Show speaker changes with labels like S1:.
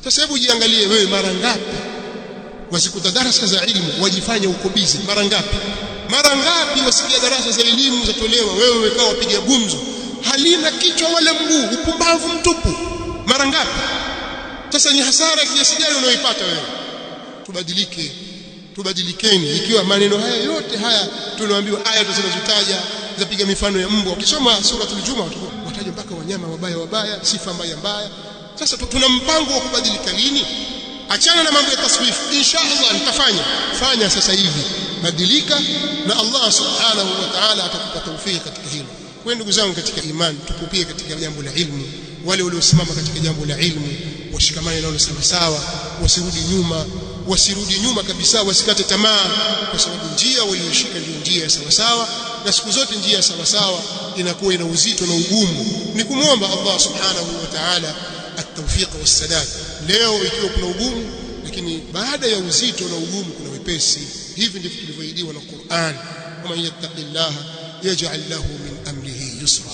S1: Sasa hebu jiangalie wewe, mara ngapi wasikuta darasa za ilmu wajifanye uko busy? Mara ngapi? Mara ngapi wasikia darasa za elimu zatolewa, wewe ukawa wapiga gumzo halina kichwa wala mguu, upumbavu mtupu? Mara ngapi? Sasa ni hasara kiasi gani unayoipata wewe? Tubadilike, tubadilikeni. Ikiwa maneno haya yote haya tunaambiwa, aya tunazotaja zapiga mifano ya mbwa, ukisoma Suratul Juma wataja mpaka wanyama wabaya wabaya, sifa mbaya mbaya. Sasa tuna mpango wa kubadilika lini? Achana na mambo ya taswifu, insha Allah nitafanya. Fanya sasa hivi, badilika, na Allah subhanahu wa ta'ala atakupa tawfiki katika hilo. Kwa ndugu zangu katika imani, tupupie katika jambo la ilmu. Wale waliosimama katika jambo la ilmu washikamane nalo sawa sawa, wasirudi nyuma, wasirudi nyuma kabisa, wasikate tamaa, kwa sababu njia walioshika ndio njia ya sawa sawa, na siku zote njia ya sawa sawa inakuwa ina uzito na ugumu. Ni kumwomba Allah subhanahu wa ta'ala at-tawfiq was-sadad. Leo ikiwa kuna ugumu, lakini baada ya uzito na ugumu kuna wepesi. Hivi ndivyo tulivyoahidiwa na Qur'an, waman yattaqillaha yaj'al lahu min amrihi yusra.